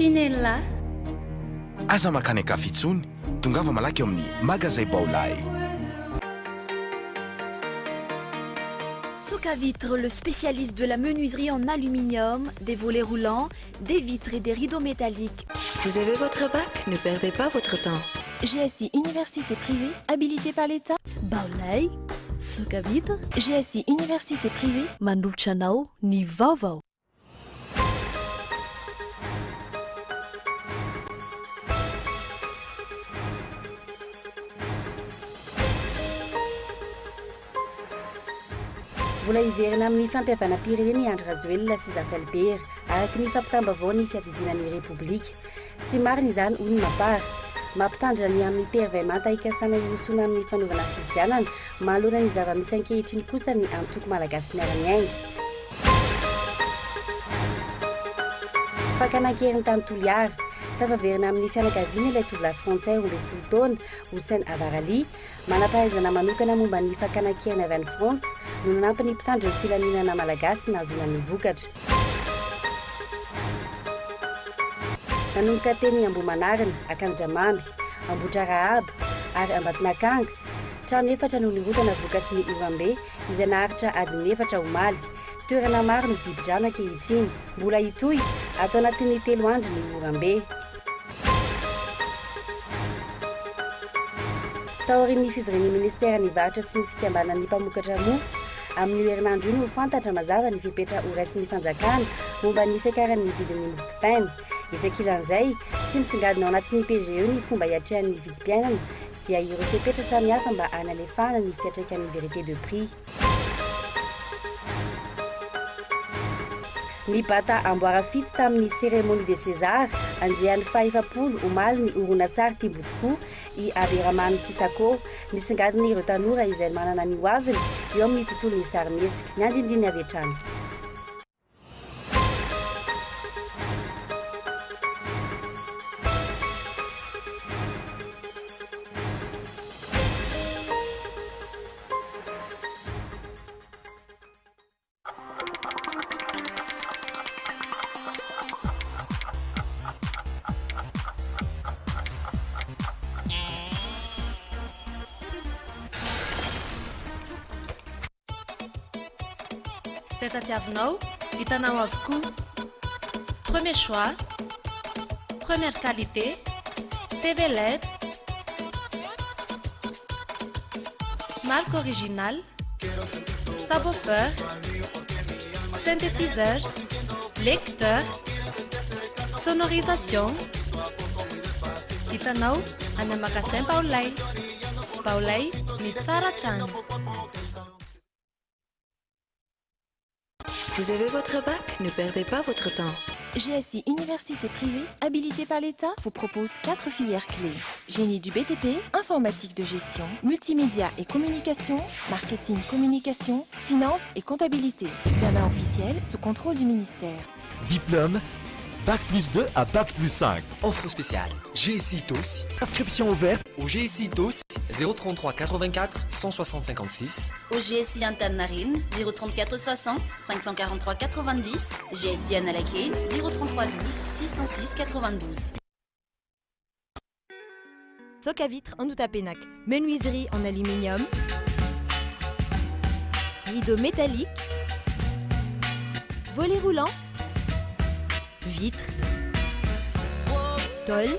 Tian'elah. Aza mankany an-kafa intsony, tongava malaky ao amin'ny Magazay Baolai. Souk à vitre, le spécialiste de la menuiserie en aluminium, des volets roulants, des vitres et des rideaux métalliques. Vous avez votre bac? Ne perdez pas votre temps. GSI Université privée, habilitée par l'État. Baolai, Souk à vitre. GSI Université privée. Manolotra anao ny vaovao. Mbola hiverina amin'ny fampihavanam-pirenena i Andry Rajoelina sy Zafy Albert, araka ny fampitam-baovaon'ny fiadidiana ny Repoblika. Tsy marina izany, hoy ny Mapar. Mampitandrina ny amin'ny tery vay manta hikasana hirosoana amin'ny fanaovana fifidianana manoloana ny zava-misy ankehitriny kosa ny antoko Malagasy Miara-Miainga. Fakana an-keriny tany Toliara. Tafaverina amin'ny fianakaviany ilay tovolahy frantsay 12 taona, Houssen Avarali. Manam-pahaizana manokana momba ny fakana an-keriny avy any Frantsa no nanampy ny mpitandro ny filaminana malagasy nahazoana ny vokatra. Nanomboka teny Ambohimanarina, Akandramamy, Ambohitrarahaba ary Ambatonakanga, trano efatra no nirodana vokatry ny oram-be izay naharitra adiny efatra omaly. Toerana maro no dibo-drano ankehitriny. Mbola hitohy ato anatin'ny telo andro ny oram-be. Taorian'ny fivorian'ny minisiteran'ny varotra sy ny fikambanan'ny mpamokatra mofo, amin'io herinandro io no ho fantatra mazava ny fepetra horaisin'ny fanjakana momba ny fiakaran'ny vidin'ny mofo dipaina. Etsy ankilan'izay, tsy misongadina ao anatin'ny PGE ny fomba hiatrehany ny vidim-piainana dia ireo fepetra samihafa mba hanalefahana ny fiantraikan'ny vérité de prix. Nibata amboara fito tamin'ny Cérémonie des Césars andiany faha-efapolo omaly ny horonantsary Timbo Tokoa i Abderrahmane Sissako. Misongadina ireo tanora izay manana ny hoaviny eo amin'ny tontolon'ny sarimihetsika. Ny andinindininy avy hatrany. Izay tadiavinao, hitanao avokoa. Premier choix, première qualité, TV led, marque originale, subwoofer, synthétiseur, lecteur, sonorisation. Hitanao any amin'ny magasin Baolai. Baolai, ny tsara hatrany. Vous avez votre bac? Ne perdez pas votre temps. GSI Université privée, habilitée par l'État, vous propose 4 filières clés. Génie du BTP, informatique de gestion, multimédia et communication, marketing communication, finance et comptabilité. Examen officiel sous contrôle du ministère. Diplôme, Bac plus 2 à Bac plus 5. Offre spéciale GSI TOS. Inscription ouverte au GSI TOS 033 84 160 56. Au GSI Antaninarenina 034 60 543 90. GSI Analakely 033 12 606 92. Soc à vitre en Andohatapenaka, menuiserie en aluminium, rideau métallique, volet roulant, vitre, tôle.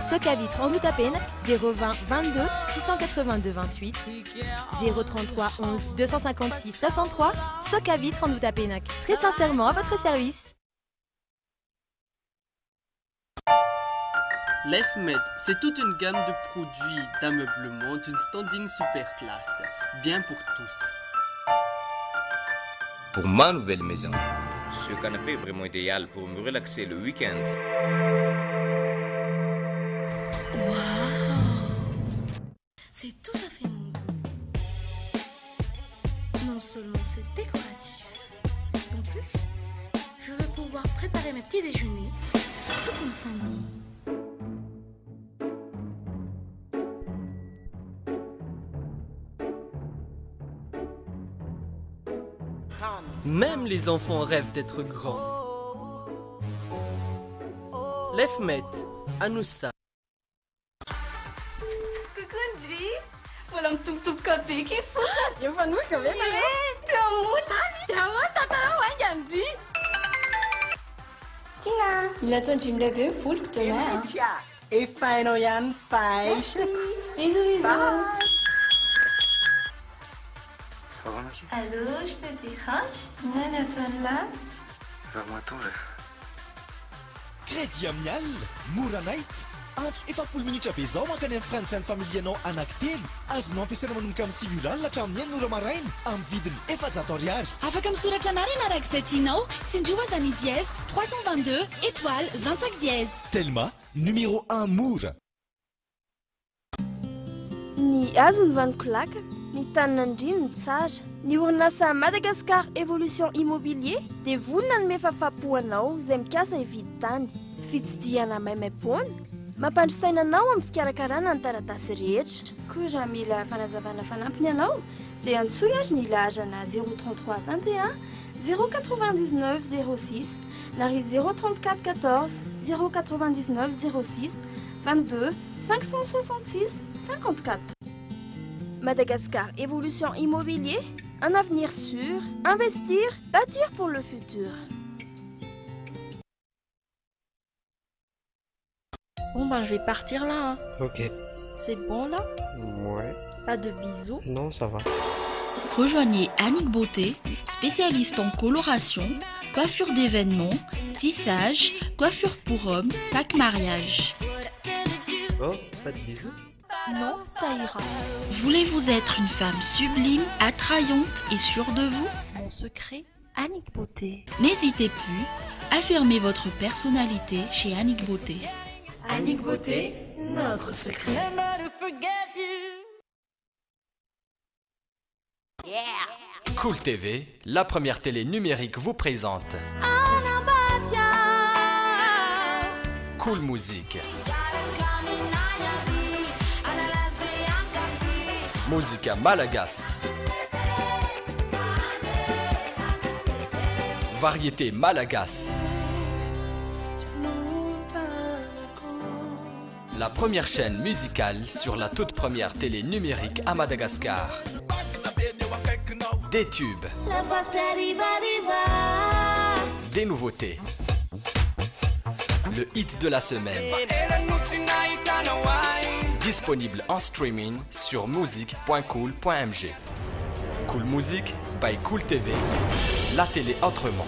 Soc à vitre en Andohatapenaka 020 22 682 28 033 11 256 63. Soc à vitre en Andohatapenaka, très sincèrement à votre service. LifeMed, c'est toute une gamme de produits d'ameublement d'une standing super classe, bien pour tous. Pour ma nouvelle maison, ce canapé est vraiment idéal pour me relaxer le week-end. Waouh! C'est tout à fait mon goût. Non seulement c'est décoratif, en plus, je vais pouvoir préparer mes petits déjeuners pour toute ma famille. Même les enfants rêvent d'être grands. Lefmet, Anoussa. Coucou Ndry! Mbola mitobotoboka be ky fo! Efa noka ve nareo? Teo mota! Dia ahoana tantarao haingana Ndry? Tina! Mila ataon-dry milay be ny voloko demain a! Efa hainao ihany ny fahaizako. Bisous bisous! Allô, je te dérange? Nana ataon'lah? Ramatoa. Crédit amin'ny alina, mora night. Antso 40 minitra be izao mankany amin'ny Friends and Family-anao anankitelo. Azonao ampiasaina manomboka amin'ny 9 ora alina hatramin'ny 6 ora maraina amin'ny vidiny 400 ariary. Afaka misoratra anarana araka izay tianao. Tsindrio aza ny dièse 322 étoile 25 dièse. Telma, numéro 1 mora. Ny hazo no vanon-kolakana, ny tanin'Andriana no tsara. Ny orinasa Madagascar Evolution Immobilier dia vonona hanome fahafahampo anao izay mikasa hividy tany. Fitsidihana maimaimpoana, mampandry saina anao amin'ny fikarakarana ny taratasy rehetra. Koa raha mila fanazavana fanampiny ianao dia antsoy ary ny laharana 033 21 099 06 na ry 034 14 099 06 22 566 54. Madagascar Evolution Immobilier, un avenir sûr, investir, bâtir pour le futur. Bon ben je vais partir là. Hein. Ok. C'est bon là? Ouais. Pas de bisous? Non, ça va. Rejoignez Annick Beauté, spécialiste en coloration, coiffure d'événements, tissage, coiffure pour hommes, pack mariage. Oh, pas de bisous? Non, ça ira. Voulez-vous être une femme sublime, attrayante et sûre de vous? Mon secret, Annick Beauté. N'hésitez plus, affirmez votre personnalité chez Annick Beauté. Annick Beauté, notre secret. Cool TV, la première télé numérique vous présente Cool Music. Mozika Malagasy. Variété Malagasy. La première chaîne musicale sur la toute première télé numérique à Madagascar. Des tubes. Des nouveautés. Le hit de la semaine. Disponible en streaming sur music.cool.mg. Cool Music by Cool TV. La télé autrement.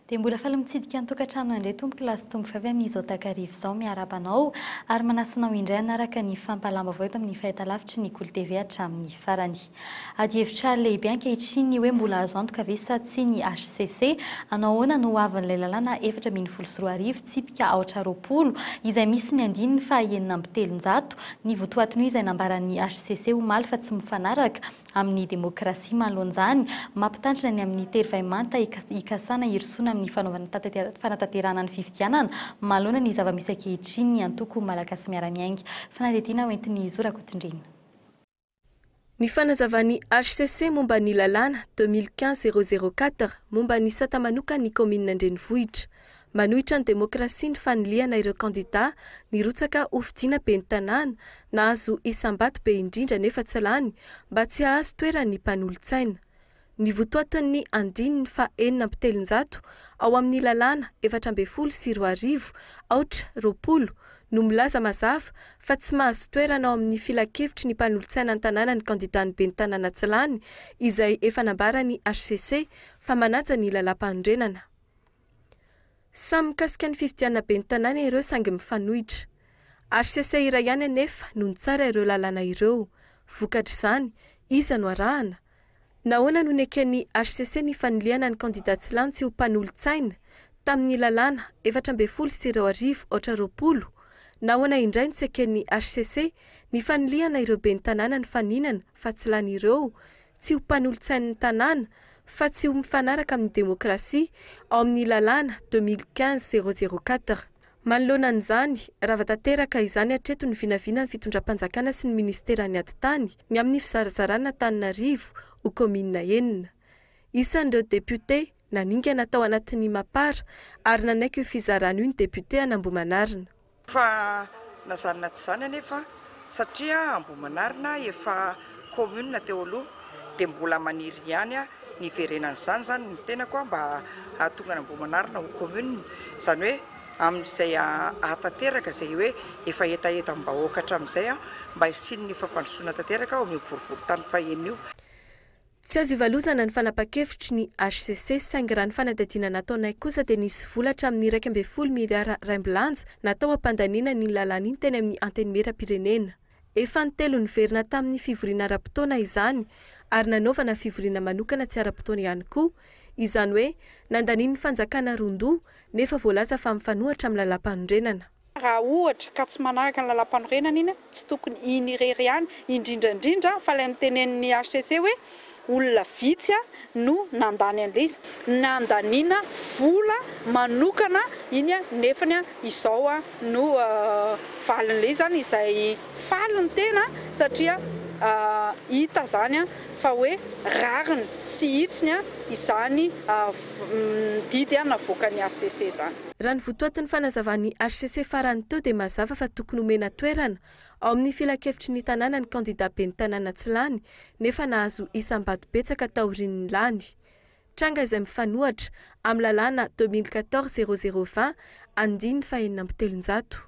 Dia mbola faly mitsidika ny tokantrano indray tompoko lahy sy tompoko vavy amin'izao takariva izao. Miarahaba anao ary manasa anao indray hanaraka ny fampahalam-baovao eto amin'ny fahitalavitry ny Kolo TV hatramin'ny farany. Adihevitra lehibe ankehitriny ny hoe mbola azo antoka ve sa tsia ny HCC? Hanao ahoana no hoavin'ilay lalàna 2014 tsipika aotra 20 izay misy ny andininy faha 336, ny votoatin'io izay nambaran'ny HCC omaly fa tsy mifanaraka amin'ny demokrasia. Manoloana izany, mampitandrina ny amin'ny tery vay manta hikasana hirosoana amin'ny fanaovana fanatanterahana ny fifidianana manoloana ny zava-misy ankehitriny ny antoko Malagasy Miara-Miainga. Fanadihadiana hoentin'i Zo Rakotondriana. Ny fanazavan'ny HCC momba ny lalàna 2015 004 momba ny sata manokan'ny kaominina an-drenivohitra. Manohitra ny demokrasia ny fanilihana ireo kandidà nirotsaka hofidiana ben'ny tanàna nahazo isam-bato be indrindra nefa tsy lany mba tsy hahazo toeran'ny mpanolotsaina. Ny votoatin'ny andininy faha 336 ao amin'ny lalàna 2014 aotra 20 no milaza mazava fa tsy mahazo toerana ao amin'ny filankevitry ny mpanolotsaina an-tanàna ny kandidàn'ny ben'ny tanàna tsy lany izay efa nambaran'ny HCC fa manaja ny lalàmpanorenana. Samy mikasika ny fifidianana ben'ny tanàna ireo saingy mifanohitra. HCC iray ihany anefa no nitsara ireo lalàna ireo. Vokatr'izany, iza no arahana? Nahoana no neken'ny HCC ny fanilihana ny kandidà tsy lany tsy ho mpanolotsaina tamin'ny lalàna 2014 aotra 20? Nahoana indray no tsy eken'ny hcc ny fanilihana ireo ben'ny tanàna nifaninana fa tsy lany ireo tsy ho mpanolotsain'ny tanàna fa tsy ho mifanaraka amin'ny demokrasia ao amin'ny lalàna 2015 004. Manoloana an'izany, rava tanteraka izany hatreto ny vinavinan'ny fitondram-panjakana sy ny minisiteran'ny atitany ny amin'ny fizarazarana Antananarivo ho kaominina enina. Isan'ireo depiote naningana tao anatin'ny Mapar ary nanaiky io fizarana io ny depiote an'Ambohimanarina. Fa na izany na tsy izany anefa, satria Ambohimanarina efa commune teo aloha dia mbola maniry ihany ny hiverenan'izany izany ny tenako mba hahatonga an'Ambohimanarina ho commune, izany hoe amin'izay hahatanteraka izay hoe efa hetahetam-bahoaka hatramin'izay mba hisian'ny fampandrosoana tanteraka ao amin'io boriborintany fahenina io. Tsy azo ivalozana ny fanapa-kevitry ny hcc saingy raha ny fanadihadiana nataonay kosa dia nisy vola hatramin'ny 11 miliara raimbilanja natao hampandaniana an'iny lalàna iny teny amin'ny Antenimierampirenena. Efa nitelo niverina tamin'ny fivoriana ara-potoana izany ary nanaovana fivoriana manokana tsy ara-potoana ihany koa, izany hoe nandanian'ny fanjakana ron-doha nefa voalaza fa mifanohatra amin'ny lalàmpanorenana. Raha ohatra ka tsy manaraka ny lalàmpanorenana iny, tsy tokony iny irery ihany, indrindra indrindra fa ilay notenenin'ny hcc hoe olona vitsy no nandany an'ilay izy, nandaniana vola manokana iny nefany izao no valin'ilay izy izany, izay faly ny tena satria hita izany fa hoe rariny sy hitsiny izany didy navoakan'ny hcc izany. Raha ny votoatin'ny fanazavan'ny hcc farany teo dia mazava fa tokony homena toerana ao amin'ny filankevitry ny tanàna ny kandida ben'ny tanàna tsy lany nefa nahazo isam-bato betsaka taorian'ny lany. Tranga izay mifanohatra amin'ny lalàna 2014 0020 andininy faha-366.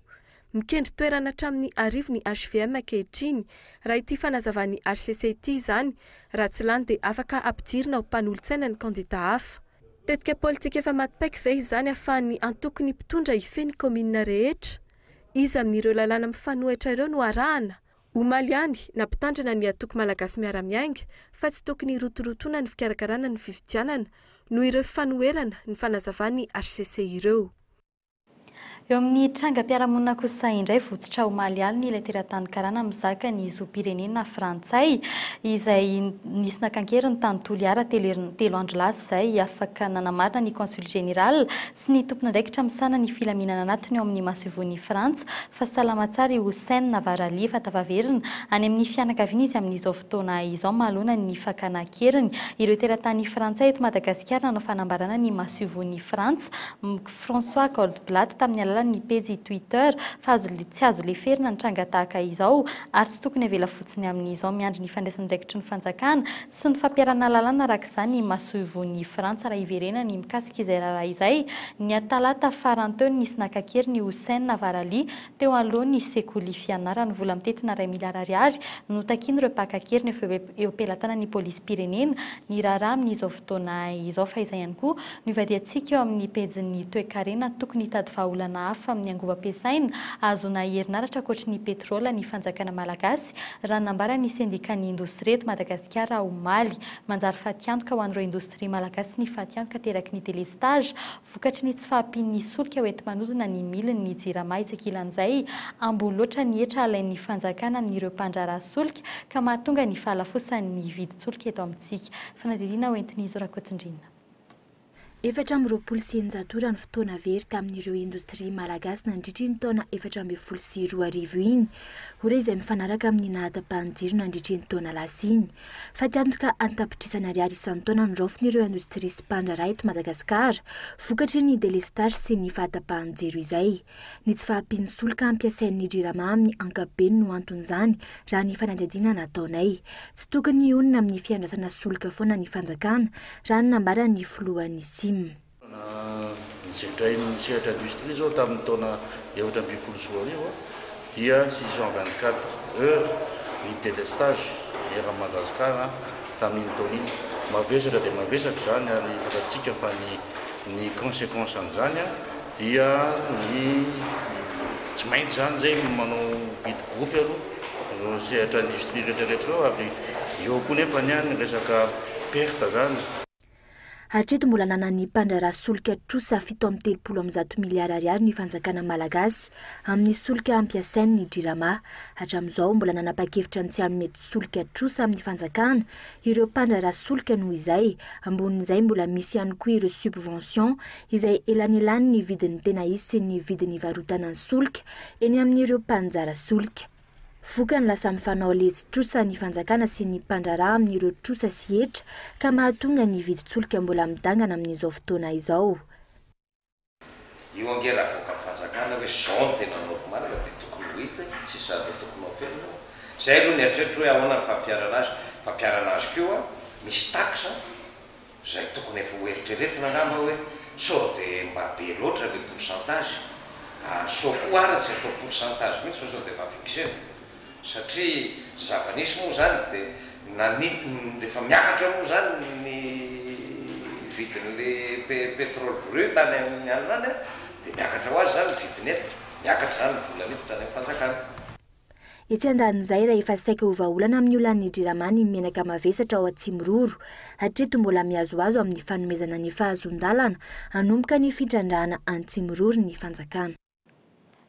Mikendry toerana hatramin'ny 1000 ny hvm ankehitriny. Raha ity fanazavan'ny hcc ity izany, raha tsy lany dia afaka ampidirina ho mpanolotsaina ny kandida hafa. Tetika politika efa maty paika ve izany ahafahan'ny antokon'ny mpitondra hifehy ny kaominina rehetra? Iza amin'ireo lalàna mifanohitra ireo no arahana? Omaly ihany, nampitandrina ny antoko Malagasy Miara-Miainga fa tsy tokony hirotorotoana ny fikarakarana ny fifidianana noho ireo fanoherana ny fanazavan'ny hcc ireo. Eo amin'ny trangam-piarahamonina kosa indray, votsotra omaly alina ilay teratany karana mizaka ny zom-pirenena frantsay, izay nisy naka an-keriny tany Toliara telo andro lasa izay. Afaka nanamarina ny Consul Général sy ny tompon'andraikitra misahana ny filaminana anatiny ao amin'ny masoivohon'i Frantsa fa salama tsara i Houssen Navarali efa tafaverina any amin'ny fianakaviany izy amin'izao fotoana izao manoloana ny fakana an-keriny ireo teratany frantsay eto Madagasikara nanao fanambarana ny masoivohon'i Frantsa François Goldblatt tamin'ny alalan'ny pejy Twitter fa azo tsy azo leferina ny tranga tahaka izao ary tsy tokony avela fotsiny amin'izao. Miandry ny fandraisan'andraikitry ny fanjakana sy ny fampiharana lalàna araka izany ny masoivohon'i Frantsa raha hiverenany mikasika izay raharaha izay. Ny talata farany teo no nisy naka an-keriny i Houssen Varali teo anoloan'ny sekoly fianarany. Vola mitentina iray miliara ariary no notakian'ireo mpaka an-keriny eo am-pelatanan'ny polisim-pirenena ny raharaha amin'izao fotoana izao fa izay ihany koa no ivadiantsika eo amin'ny pejin'ny toekarena. Tokony hitady vahaolana hafa amin'ny angovo ampiasaina ahazoana herinaratra ankoatry ny petrole ny fanjakana malagasy, raha ny nambaran'ny sendikan'ny indostria eto Madagasikara omaly. Manjary fatiantoka ho an'ireo indostria malagasy ny fatiantoka ateraky ny delestage vokatry ny tsy fahampian'ny solika hoenti-manodina ny milin'ny Jirama. Etsy ankilan'izay, ambony loatra ny hetra alain'ny fanjakana amin'ireo mpandraharaha solika ka mahatonga ny fahalafosan'ny vidin-tsolika eto amintsika. Fanadihadiana hoentin'i Zo Rakotondriana. 624 ora ny fotoana very tamin'ireo indostria malagasy nandritra iny taona 2014 iny. Ora izay mifanaraka amin'ny nahatapahan'ny jiro nandritra iny taona lasa iny. Fatiantoka an-tapitrisany ariary isan-taona no raofin'ireo indostria sy mpandraharaha eto Madagasikara vokatry ny delestazy sy ny fahatapahan'ny jiro izay. Ny tsy fahampian'ny solika ampiasain'ny Jirama amin'ny ankapobeny no anton'izany raha ny fanadihadiana nataonay. Tsy tokony hionona amin'ny fiandrasana solika foana ny fanjakana, raha ny nambaran'ny filohan'ny Sim. Nosedrain'ny sehatra industrie izao tamin'ny taona 2014 dia 624 heures ny délestage eran'i Madagasikara tamin'iny taona iny. Mavesatra dia mavesatra izany ary fantatsika fa ny ny consequence an'izany dia ny tsy maintsy izany izay manao vide groupe aloha ireo sehatra industrie rehetra rehetra ireo ary eo koa nefa ny resaka perte izany. Hatreto mbola ananan'ny mpandraharaha solika trosa 137 miliara ariary ny fanjakana malagasy amin'ny solika ampiasainy ny Jirama. Hatramin'izao mbola nanapa-kevitra ny tsy hanome solika trosa amin'ny fanjakana ireo mpandraharaha solika noho izay. Ambonin'izay mbola misy ihany koa ireo subvention izay elanelanin'ny vidin'ny tena izy sy ny vidiny ivarotana ny solika eny amin'ireo mpaninjara solika. Vokany lasa mifanao letsy trosa ny fanjakana sy ny mpandraharaha amin'ireo trosa sy hetra ka mahatonga ny vidin-tsolika mbola midangana amin'izao fotoana izao. Io ange raha avoakan'ny fanjakana hoe zao no tena normal dia tokony ho hita e, tsisy zavatra tokony ho afenina ao. Zay aloha ny eritreritro hoe ahoana ny fampiharana azy, fampiharana azy koa misy taxe Izay tokony efa ho eritreretina angamba hoe sao dia mba be loatra le pourcentage ary sao koa ara tsy atao pourcentage mihitsy fa sao dia mba fixena satria zava-nisy moa izany dia nanidina rehefa miakatra moa izany ny vidin'le pétrole brut any amin'ny alina any dia miakatra ho azy izany ny vidiny eto, miakatra izany ny vola miditra any amin'ny fanjakana. Etsy andanin'izay, raha efa saika ho vahaolana amin'ny olan'ny Jirama ny menaka mavesatra ao Atsimiroro, hatreto mbola mihazohazo amin'ny fanomezana ny fahazoan-dalana hanomboka ny fitrandrahana any Tsimiroro ny fanjakana.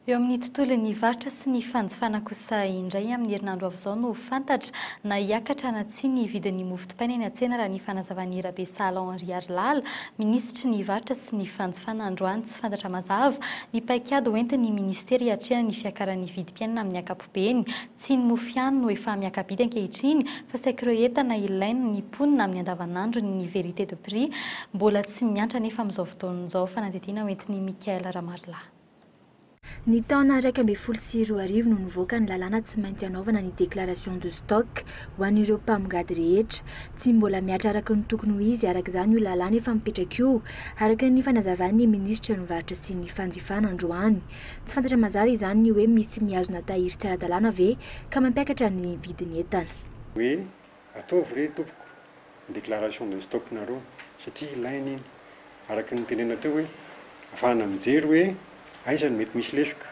Eo amin'ny tontolon'ny varotra sy ny fanjifana kosa indray, amin'ny herinandro avy izao no fantatra na hiakatra na tsia ny vidin'ny mofo dipaina eny an-tsena raha ny fanazavan'i Rabesahala Henri Harilala, minisitry ny varotra sy ny fanjifana androany. Tsy fantatra mazava ny paikady hoentin'ny minisitera hiatrehana ny fiakaran'ny vidim-piainana amin'ny ankapobeny. Tsy ny mofo ihany no efa miaka-bidy ankehitriny fa saiky ireo entana ilain'ny mponina amin'ny andavanandro ny vérité de prix mbola tsy miantra anefa amin'izao fotoana izao. Fanadihadiana hoentin'i Mickaël Ramarolahy. Ny taona 2011 no nivoaka ny lalàna tsy maintsy hanaovana ny déclaration de stock ho an'ireo mpamongady rehetra. Tsy mbola mihatra araka ny tokony ho izy araka izany io lalàna efa mipetraka io, araka ny fanazavan'ny minisitry ny varotra sy ny fanjifana androany. Tsy fantatra mazava izany ny hoe misy mihazona tahiry tsy ara-dalàna ve ka mampiakatra ny vidin'ny entana. Hoe ataovy re tompoko ny déclaration de stock nareo satria ilaina iny. Araka ny notenenina teo hoe afahana mijery hoe aiza no mety misy lesoka.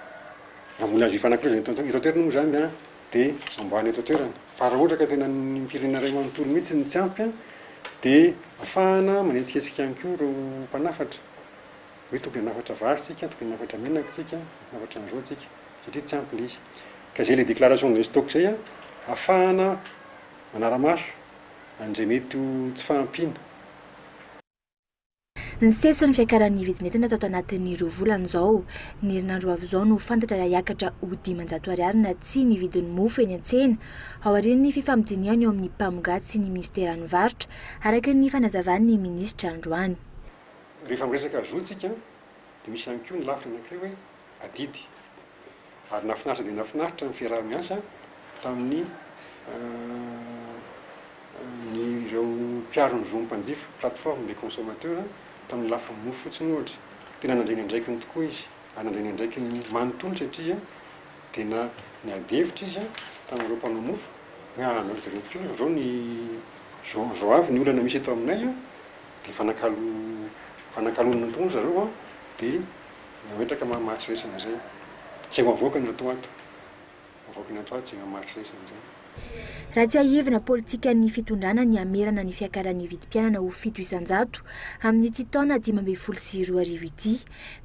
Raha mbola azo ifanakalozana eto eto an-toerana moa izany an, dia amboahana eto an-toerana. Fa raha ohatra ka tena ny firenena iray manontolo mihitsy no tsy ampy an, dia afahana manetsiketsika ihany koa ireo mpanafatra hoe tokony hanafatra vary tsika, tokony hanafatra menaka tsika, hanafatra an'izao tsika, satria tsy ampy ilay izy. Ka izay ilay déclaration de stock izay an, afahana manara-maso an'izay mety ho tsy fahampiana. Nisesy ny fiakaran'ny vidin'entana tato anatin'ny 2 volana izao. Ny herinandro ho avy izao no fantatra raha hiakatra ho 500 ariary na tsia ny vidin'ny mofo eny an-tsena, aorian'ny fifampidinihana eo amin'ny mpamongady sy ny minisiteran'ny varotra, araka ny fanazavan'ny minisitra androany. Rehefa miresaka zo tsika dia misy ihany koa ny lafiny anankiray hoe adidy. Ary nahafinaritra dia nahafinaritra ny fiaraha-miasa tamin'ny ny ireo mpiaro ny zon'ny mpanjifa, plateforme des consommateurs, tamin'ny lafiny mofo fotsiny ohatra. Tena nandray ny andraikiny tokoa izy, ary nandray ny andraikiny manontolo satria tena niady hevitra izy tamin'ireo mpanao mofo hoe ah nareo jereo tokoa izao ny izao izao avy ny olana misy eto aminay an, dia nifanakalo nifanakalona tokoa ry zareo an, dia Nametraka maha-maty raisina izay. Izay ho avoakany ato ho ato. Avoakany ato ho ato izay maha-maty raisina izay. Raha tsiahivina, politikan'ny fitondrana ny hamerana ny fiakaran'ny vidim-piainana ho 7% amin'ity taona 2015 ity.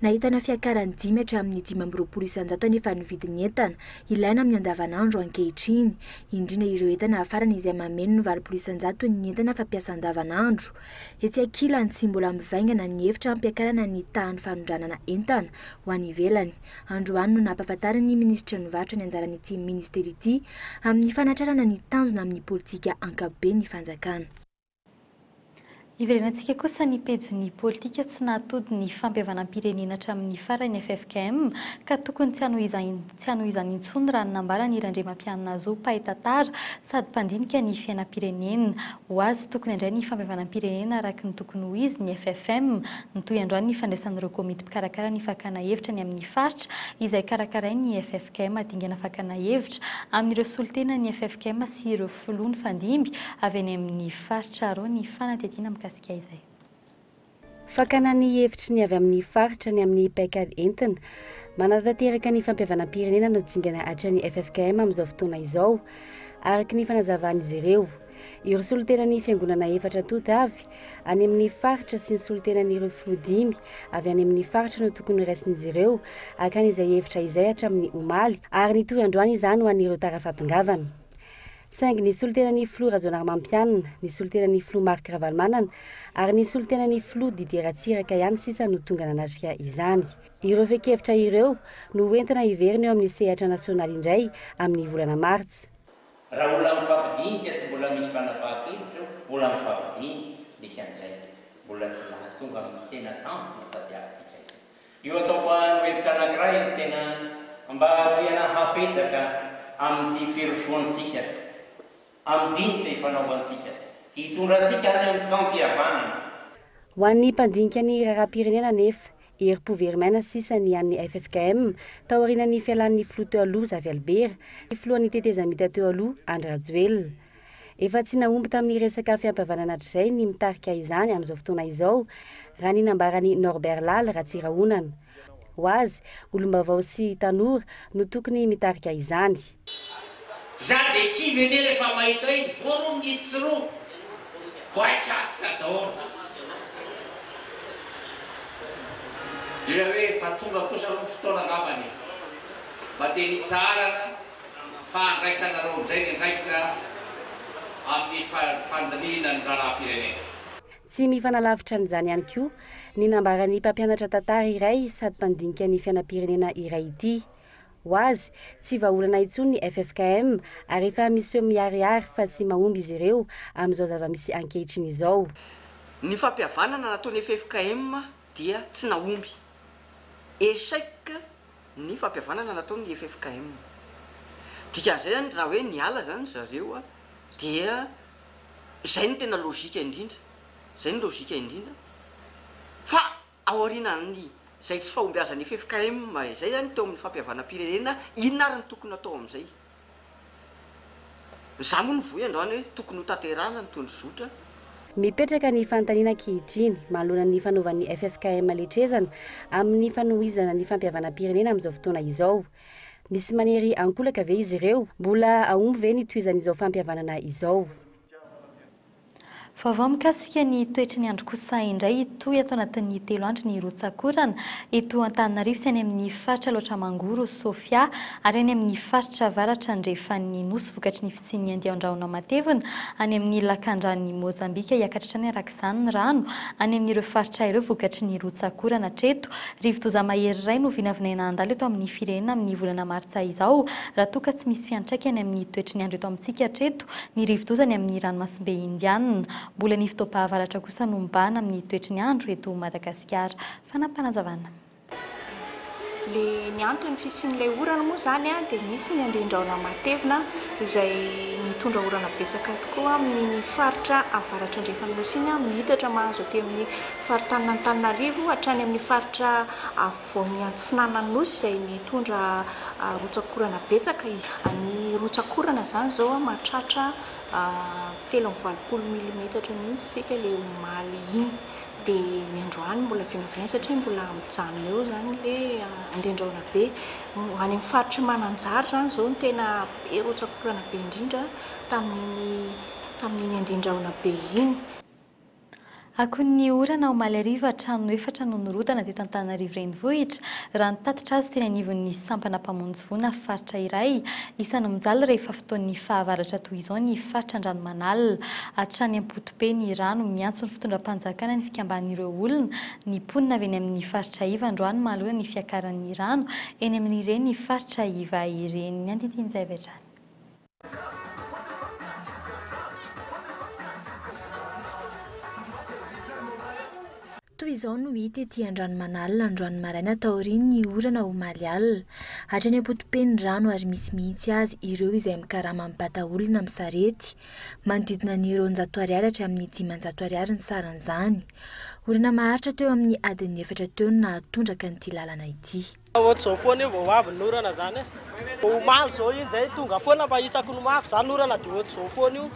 Nahitana fiakarany 5 hatramin'ny 25% anefa ny vidin'ny entana ilaina amin'ny andavanandro ankehitriny, indrindra ireo entana hafarana izay mameno ny 80% ny entana fampiasa andavanandro. Etsy ankilany, tsy mbola mivaingana ny hevitra hampiakarana ny tahan'ny fanondranana entana ho any ivelany. Androany no nampahafantarin'ny minisitry ny varotra ny anjaran'ity minisitera ity amin'ny fanatrarana ny tanjona amin'ny politika ankapoben'ny fanjakana. Hiverenantsika kosa ny pejin'ny politika tsy nahatody ny fampihavanam-pirenena hatramin'ny farany ffkm ka tokony tsy hanohizany intsony raha ny nambaran'i Randriamampianina Zo mpahay tantara sady mpandinika ny fiainam-pirenena. Ho azy, tokony handray ny fampihavanam-pirenena araka ny tokony ho izy ny ffm. Nitohy androany ny fandraisan'ireo komity mpikarakara ny fakana hevitra ny amin'ny faritra izay karakarain'ny ffkm. Dingana fakana hevitra amin'ireo solontenan'ny ffkm sy ireo filoha nifandimby avy any amin'ny faritra roa ny fanadihadiana mikasika izay. Fakana ny hevitry ny avy amin'ny faritra ny amin'ny paikady entina manatanteraka ny fampihavanam-pirenena no dingana atrehan'ny ffkm amin'izao fotoana izao, araka ny fanazavan'izy ireo. Ireo solontenan'ny fiangonana efatra tonta avy any amin'ny faritra sy ny solontenan'ireo filoha dimy avy any amin'ny faritra no tokony horaisin'izy ireo hakany izay hevitra izay hatramin'ny omaly ary nitohy androany izany ho an'ireo tara fahatongavana. Saingy ny solontenan'ny filoha Rajaonarimampianina, ny solontenan'ny filoha Marc Ravalomanana ary ny solontenan'ny filoha Didier Ratsiraka ihany sisa no tonga nanatrika izany. Ireo fehin-kevitra ireo no hoentina hiverina eo amin'ny sehatra nasionaly indray amin'ny volana martsa. Raha olona mifampidinika tsy mbola misy fanapahan-kevitra eo, mbola mifampidinika, dikan'izay mbola tsy lahatonga amin'ny tena tanjona tadiavintsika izay. Io ataoko no hevitra anankiray tena mba tiana hapetraka amin'ity firosoantsika amin'ny dinika ifanaovantsika, hitondra antsika any amin'ny fampihavanana. Ho an'ny mpandinika ny raharaham-pirenena anefa, Herim-po very maina sisa ny an'ny ffkm taorianan'ny fialan'ny filoha teo aloha Zafy Albert sy filohan'ny tetezamita teo aloha Andry Rajoelina. Efa tsy nahomby tamin'ny resaka fiampihavanana hatrizay ny mitarika izany amin'izao fotoana izao, raha ny nambaran'i Norbert Lala Ratsirahonana. Ho azy, olom-baovao sy tanora no tokony mitarika izany. Za de kivy anie refa mahita iny voa roa mihitsy roa goaika atitra daholo. Dia hoe efa tonga kosa aloha ny fotoana angambany e! Mba teny hitsaharana fa handraisanareo amin'izay ny andraikitra amin'ny fandinihina ny raharaham-pirenena. Tsy mifanalavitra an'izany ihany koa ny nambaran'ny mpampianatra tantara iray sady mpandinika ny fiainam-pirenena iray ity. Ho azy, tsy vahaolana intsony ny ffkm ary efa miseho miharihary fa tsy mahomby izy ireo amin'izao zava-misy ankehitriny izao. Ny fampihavanana nataon'ny ffkm dia tsy nahomby. Echec ny fampihavanana nataon'ny ffkm. Dikan'izay zany raha hoe niala zany zareo dia izay no tena logique indrindra, izay no logique indrindra fa Aorianan'ny izay tsy fahombiazan'ny ffkm izay izany teo amin'ny fampihavanam-pirenena, inona ary no tokony hatao amin'izay? Izaho moa nivoy androany hoe tokony ho tanterahina ny tondrozotra. Mipetraka ny fanontaniana ankehitriny manoloana ny fanaovan'ny ffkm letrezana amin'ny fanohizana ny fampihavanam-pirenena amin'izao fotoana izao. Misy manery ankolaka ve izy ireo? Mbola hahomby ve ny tohizan'izao fampihavanana izao? Vaovao mikasika ny toetry ny andro kosa indray hitohy ato anatin'ny telo andro ny rotsak'orana eto Antananarivo sy any amin'ny faritra Alaotra Mangoro, Sofia ary any amin'ny faritra avaratra andrefan'ny Nosy vokatry ny fisian'ny andian-drahona matevina any amin'ny lakandranon'i Mozambika. Hiakatra hatrany araka izany ny rano any amin'ireo faritra ireo vokatry ny rotsak'orana. Hatreto, rivodoza mahery iray no vinavinaina handalo eto amin'ny firenena amin'ny volana martsa izao raha toa ka tsy misy fiantraikany amin'ny toetry ny andro eto amintsika hatreto Ny rivodoza any amin'ny ranomasimbe Indianina. Mbola ny fotoam-pahavaratra kosa no mibahana amin'ny toetry ny andro eto Madagasikara. Fanampinazavana. Le ny anton'ny fisian'ilay orana moa izany dia nisy ny andian-drahona matevina izay nitondra orana betsaka tokoa amin'iny faritra avaratra andrefan'ny Nosy iny, miitatra mahazo aty amin'ny faritanin'Antananarivo hatrany amin'ny faritra afovoany atsinanan'ny Nosy izay nitondra rotsak'orana betsaka izy. Ny rotsak'orana izany izao mahatratra 83 milimetatra mihitsy isika ilay omaly iny. Dia ny androany mbola vinavinaina satria mbola mijanona eo izany ilay andian-drahona be. Any amin'ny faritr'i Mananjary izany izao no tena be rotsak'orana be indrindra tamin'iny tamin'iny andian-drahona be iny. Akon'ny orana omaly hariva, trano efatra no nirodana teto Antananarivo Renivohitra, raha ny tatitra azo teny anivon'ny sampana mpamonjy voina faritra iray. Isan'ny mijaly rehefa fotoan'ny fahavaratra toy izao ny faritra Andranomanalina. Hatrany am-potope ny rano, miantso ny fitondram-panjakana ny fikamban'ireo olona, ny mponina avy eny amin'ny faritra iva androany manoloana ny fiakaran'ny rano eny amin'ireny faritra iva ireny. Ny andidin'izay avy hatrany. Toy izao no hita ety Andranomanalina androany maraina taorian'ny orana omaly alina. Hatrany am-potope ny rano ary misy mihitsy azy ireo izay mikarama mibata olona amin'ny sarety. Manodidina ny 200 ariary hatramin'ny 500 ariary ny saran'izany. Orana maharitra teo amin'ny adin'ny efatra teo no nahatondraka an'ity lalana ity. Ohatr'izao foana io vao ho avy ny orana zany e. Omaly zao iny zay tonga foana fa isaky ny ho avy zany orana dia ohatr'izao foana io.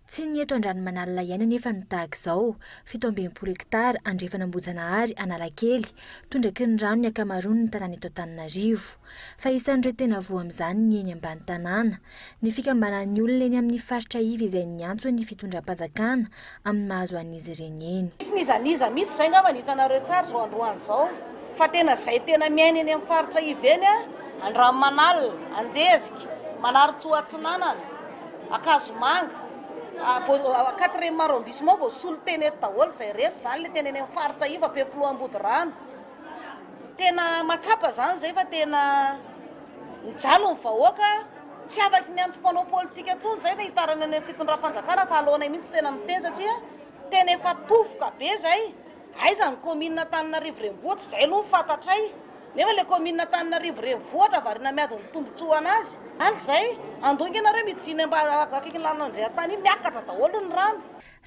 Tsy ny eto Andranomanalina ihany anefa no tahaka izao, 67 hektara andrefan'Ambohijanahary Analakely, tondraky ny rano ny ankamaroan'ny tanàna eto Antananarivo. Fa isan'ireo tena voa amin'izany ny eny ambany tanàna. Ny fikambanan'ny olona eny amin'ny faritra iva izay niantso ny fitondram-panjakana amin'ny mahazo an'izy ireny eny. Tsy n'iza n'iza mihitsy izay angamba no hitanareo tsara izao androany izao fa tena izay tena miaina eny amin'ny faritra iva eny, Andranomanalina, Anjezika, Manarintsoa Atsinanana, Ankazomanga, quatrième arrondissement voasolo tena eto daholo izay reto izany ilay tena eny amin'ny faritra iva Ampefiloha Ambodirano. Tena mahatsapa izany izay fa tena mijaly ny vahoaka, tsy afaky miantso mpanao politika intsony izay na hitarana any amin'ny fitondram-panjakana fa aleonay mihitsy tena miteny satria tena efa tofoka be izay. Aiza ny commune Antananarivo renivohitra, izay aloha no fantatray. Nefa ilay commune Antananarivo renivohitra variana miady ny tombotsoa anazy. Any izay, andonga ianareo miditsy iny akaikin'ny lalana Andriantany iny, miakatra daholo ny rano.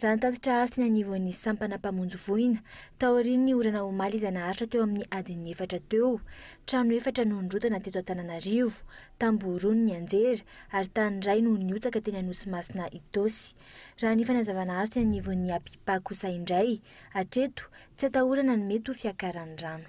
Raha ny tatitra azo teny anivon'ny sampana mpamonjy voina, taorian'ny orana omaly izay naharitra teo amin'ny adin'ny efatra teo, trano efatra no nirodana teto Antananarivo, tamboho roa no nianjera ary tany iray no nihotsaka teny Anosimasina Itaosy. Raha ny fanazavana azo teny anivon'ny APIPA kosa indray, hatreto, tsy atahorana ny mety ho fiakaran'ny rano.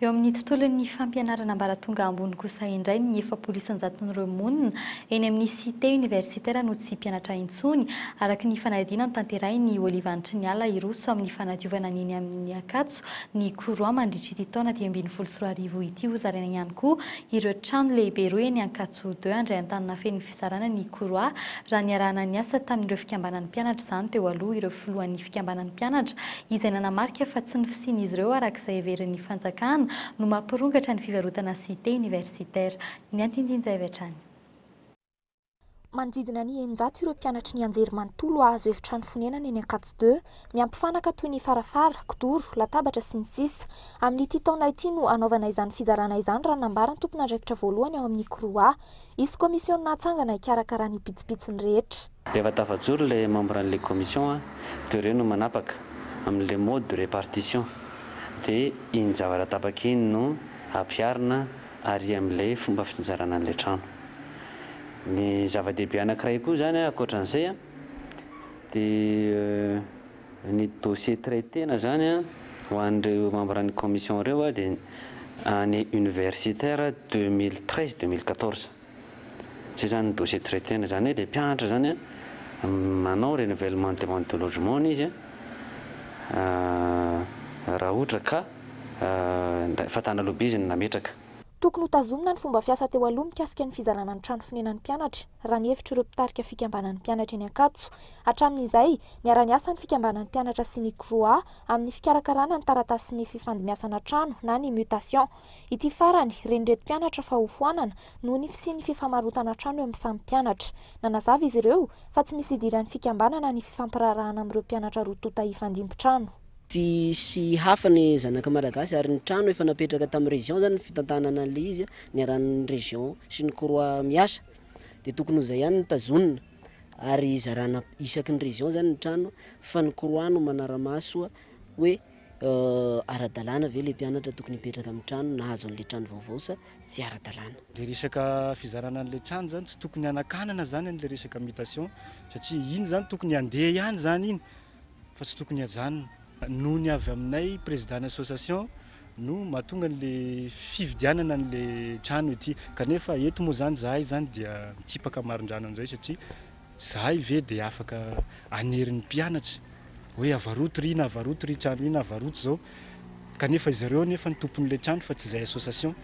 Eo amin'ny tontolon'ny fampianarana ambaratonga ambony kosa indray, ny 40 isan-jaton'ireo monina eny amin'ny Cité universitaire no tsy mpianatra intsony, araka ny fanadihadiana notanterahin'ny Olivantriniala hiroso amin'ny fanadiovana ny eny amin'ny Ankatso ny Courroie mandritra ity taona 2015 ity. Hozaraina ihany koa ireo trano lehibe roa eny Ankatso Deux handray an-tanana feno ny fizarana ny Courroie raha niarahana niasa tamin'ireo fikambanan'ny mpianatra izany teo aloha ireo filohan'ny fikambanan'ny mpianatra izay nanamarika fa tsy ny fisian'izy ireo araka izay heverin'ny fanjakana no mampirongatra ny fivarotana cité universitaire. Ny andinindin'izay avy hatrany. Manodidina ny 600 ireo mpianatry ny anjerimanontolo hahazo efitrano fonenana eny Ankatso Deux, miampy fanaka toy ny farafara, kidoro, latabatra sy ny sisa. Amin'ity taona ity no hanaovana izany fizarana izany raha ny nambaran'ny tompon'andraikitra voalohany ao amin'ny CROUA. Hisy kaomisiona hatsangana hikarakara ny pitsopitsony rehetra. Rehefa tafajoro ilay membre an'ilay commission dia ireo no manapaka amin'ilay mode de répartition dia iny zavatra tapaka iny no ampiharina ary amin'ilay fomba fitsinjarana an'ilay trano. Ny zava-dehibe anankiray koa izany ankoatran'izay dia ny dossier traiter-na izany ho an'ireo membre an'ny commission ireo dia année universitaire 2013 2014. Izay izany ny dossier traiter-na, izany hoe ilay mpianatra izany manao renouvellement demande de logement-ny izy raha ohatra ka efa tany aloha be izy no nametraka. Tokony hotazomina ny fomba fiasa teo aloha mikasika ny fizarana ny trano fonenan'ny mpianatra, raha ny hevitr'ireo mpitarika fikambanan'ny mpianatra eny Ankatso. Hatramin'izay, niara-niasa ny fikambanan'ny mpianatra sy ny CROUA amin'ny fikarakarana ny taratasin'ny fifandimiasana trano na ny mutation. Ity farany, ren'ireto mpianatra fa hofoanana noho ny fisian'ny fifamarotana trano eo amin'ny samy mpianatra. Nanazava izy ireo fa tsy misy idiran'ny fikambanana ny fifampiraharahana amin'ireo mpianatra roa tonta hifandimby trano. Tsy hisy hafa ny zanaka malagasy ary ny trano efa napetraka tamin'ny région zany ny fitantanana an'ilay izy niarahan'ny région sy ny croix miasa dia tokony ho izay ihany no tazonina ary zarana isaky ny région zany ny trano fa ny croix no manaramaso hoe ara-dalàna ve ilay mpianatra tokony hipetraka amin'ny trano nahazo an'ilay trano vaovao sa tsy ara-dalàna. Ilay resaka fizarana an'ilay trano zany tsy tokony hanakanana zany an'ilay resaka mutation satria iny zany tokony handeha ihany zany iny fa tsy tokony hajanona. Noho ny avy aminay président ny association no mahatonga an'le fividianana an'le trano ety. Kanefa eto moa zany zahay zany dia mitsipaka marindrano an'izay satria zahay ve dia afaka hanery ny mpianatra hoe avaroto ry na avaroto ry trano ry na avaroto zao kanefa izareo anefa no tompon'le trano fa tsy izay association.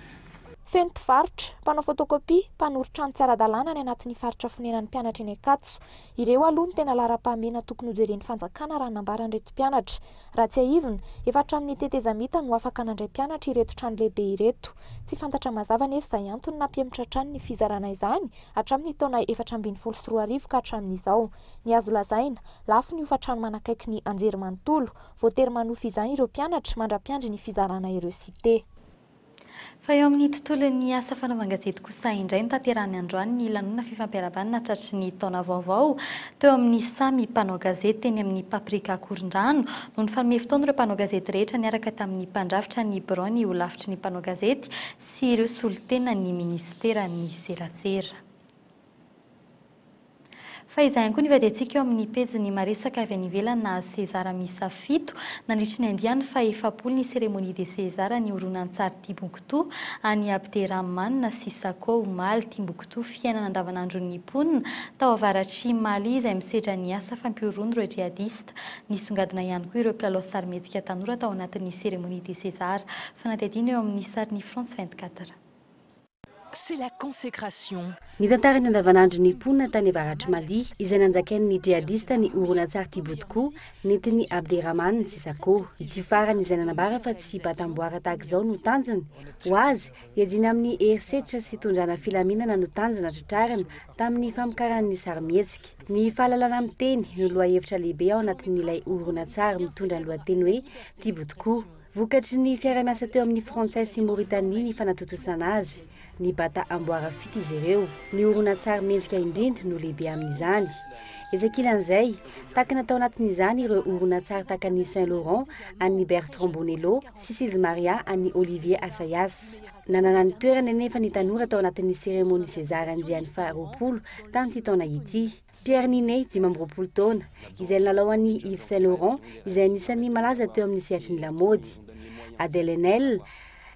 Feno mpivarotra, mpanao photocopie, mpanorin-trano tsy ara-dalàna any anatin'ny faritra fonenan'ny mpianatra eny Ankatso. Ireo aloha no tena laharam-pahamehana tokony hojeren'ny fanjakana raha ny nambaran'ireto mpianatra. Raha tsiahivina, efa hatramin'ny tetezamita no afaka nandray mpianatra ireto trano lehibe ireto. Tsy fantatra mazava anefa izay antony nampihemotra hatrany ny fizarana izany hatramin'ny taona 2014 ka hatramin'izao. Ny azo lazaina, lafo ny hofan-trano manakaiky ny anjerimanontolo. Voatery manofy izany ireo mpianatra mandra-piandry ny fizarana ireo cité. Fa eo amin'ny tontolon'ny asa fanaovan-gazety kosa indray no tanterahiny androany ny lanonana fifampiarahabana tratry ny taona vaovao teo amin'ny samy mpanao gazety teny amin'ny Paprika Ankorondrano no nifanome fotoana ireo mpanao gazety rehetra niaraka tamin'ny mpandrafitra ny biraon'ny holafitry ny mpanao gazety sy ireo solontenan'ny minisiteran'ny serasera. Fa izay ihany koa ny vadiantsika eo amin'ny pejin'ny Maresaka avy any ivelany nahazo César miisa fito nandritry ny andiany faha-efapolo ny Cérémonie des Césars ny horonantsary Timbuktu an'i Abderrahmane Sissako omaly. Timbuktu, fiainana andavanandron'ny mponina tao avaratr'i Mali izay misedra ny asa fampihorohon'ireo djihadista. Nisongadina ihany koa ireo mpilalao sarimihetsika tanora tao anatin'ny Cérémonie des Césars. Fanadihadiana eo amin'ny sarin'ny France 24. C'est la consécration. Nitantara ny andavanandron'ny mponina tany avaratr'i Mali, izay nanjakain'ny djihadista ny horonantsary Timbuktu nentin'i Abderrahmane Sissako. Ity farany izay nanambara fa tsy hibatam-boara tahaka izao no tanjony. Ho azy, hiadiana amin'ny herisetra sy hitondrana filaminana no tanjona tratrarina tamin'ny famokarany ny sarimihetsika. Ny fahalalana miteny no lohahevitra lehibe ao anatin'ilay horonantsary mitondra ny lohateny hoe Timbuktu. Vokatry ny fiaraha-miasa teo amin'ny Frantsay sy Mauritanie ny fanatontosana azy. Nibata amboara fito izy ireo. Ny horonantsary mendrika indrindra no lehibe amin'izany. Etsy ankilan'izay, takina tao anatin'izany ireo horonantsary tahaka ny Saint Laurent an'i Bertrand Bonello sy Sils Maria an'i Olivier Assayas. Nanana ny toerany anefa ny tanora tao anatin'ny Cérémonie César andiany faharoapolo tamin'ity taona ity. Pierre Niney, 25 taona, izay nilalao an'i Yves Saint Laurent, izay anisan'ny malaza teo amin'ny sehatry ny lamaody. Adèle Haenel,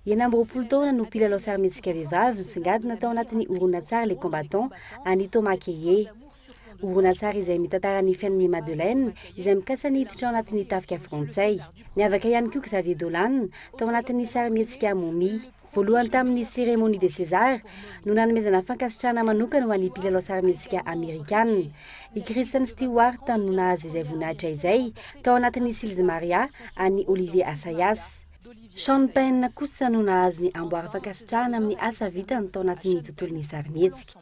26 taona, no mpilalao sarimihetsika vehivavy nisongadina tao anatin'ny horonantsary Les Combattants an'i Thomas Caillé. Horonantsary izay mitantara ny fiainan'i Madeleine, izay mikasa ny hiditra ao anatin'ny tafika frantsay. Niavaka ihany koa Xavier Dolan, tao anatin'ny sarimihetsika Mommy. Voalohany tamin'ny Cérémonie des Césars no nanomezana fankasitrahana manokana ho an'ny mpilalao sarimihetsika amerikana. I Kristen Stewart no nahazo izay voninahitra izay tao anatin'ny Sils Maria an'i Olivier Assayas. Sean Penn kosa no nahazo ny amboara fankasitrahana amin'ny asa vitany tao anatin'ny tontolon'ny sarimihetsika.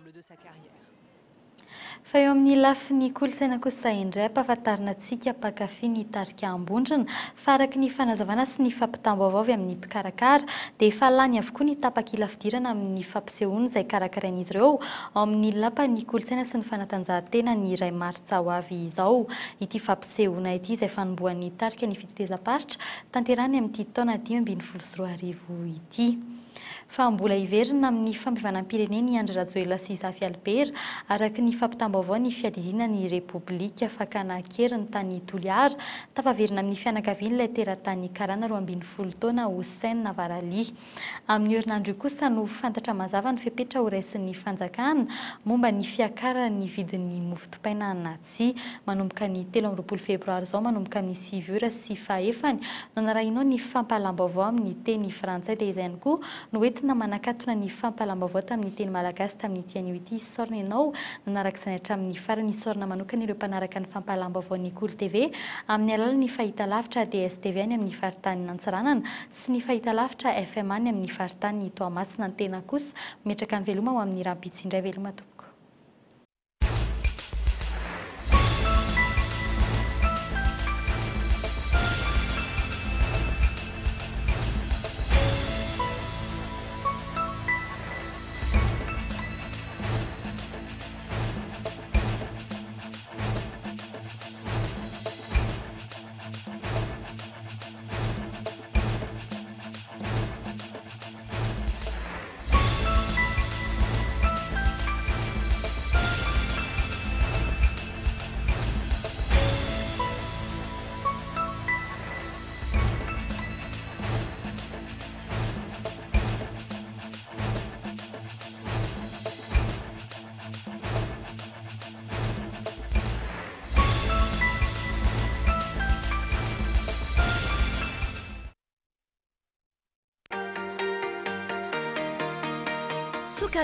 Fa eo amin'ny lafiny kolontsaina kosa indray, ampahafantarina antsika mpankafy ny tarika Ambondrona fa araka ny fanazavana sy ny fampitam-baovao avy amin'ny mpikarakara dia efa lany avokoa ny tapakila fidirana amin'ny fampisehoana izay karakarain'izy ireo ao amin'ny Lapan'ny kolontsaina sy ny fanatanjahantena ny iray martsa ho avy izao. Ity fampisehoana ity izay fanombohan'ny tarika ny fitetezam-paritra tanterahiny amin'ity taona 2015 ity. Fa mbola hiverina amin'ny fampihavanam-pirenena i Andry Rajoelina sy Zafy Albert, araka ny fampitam-baovao ny fiadidiana ny Repoblika fakana an-keriny tany Toliara. Tafaverina amin'ny fianakaviany ilay teratany karana 12 taona Houssen Navarali. Amin'io herinandro io kosa no fantatra mazava ny fepetra horaisin'ny fanjakana momba ny fiakaran'ny vidin'ny mofo dipaina na tsia. Manomboka ny 23 febroary izao manomboka amin'ny sivy ora sy fahefany no narahinao ny fampahalam-baovao amin'ny teny frantsay dia izay ihany koa no entina manakatona ny fampahalam-baovao tamin'ny teny malagasy tamin'ity anio ity. Isaorana ianao nanaraka izany hatramin'ny farany. Isaorana manokana ireo mpanaraka ny fampahalam-baovaon'ny Kolo TV amin'ny alalan'ny fahitalavitra DSTV any amin'ny faritanin'Antsiranana sy ny fahitalavitra FM any amin'ny faritanin'i Toamasina. Ny tena kosa mimetraka ny veloma ho amin'ny rahampitso indray. Veloma tompoko.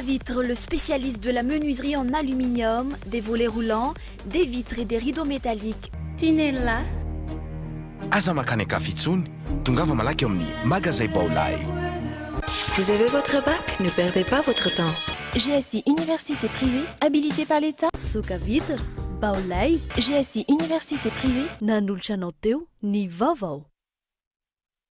Vitre, le spécialiste de la menuiserie en aluminium, des volets roulants, des vitres et des rideaux métalliques. Tinella. Aza mankany an-kafa intsony, tongava malaky ao amin'ny Magazay Baolai. Vous avez votre bac? Ne perdez pas votre temps. GSI Université privée, habilitée par l'État. Soka Vitre, Baolai. GSI Université privée. Nanolotra anao teo ny vaovao.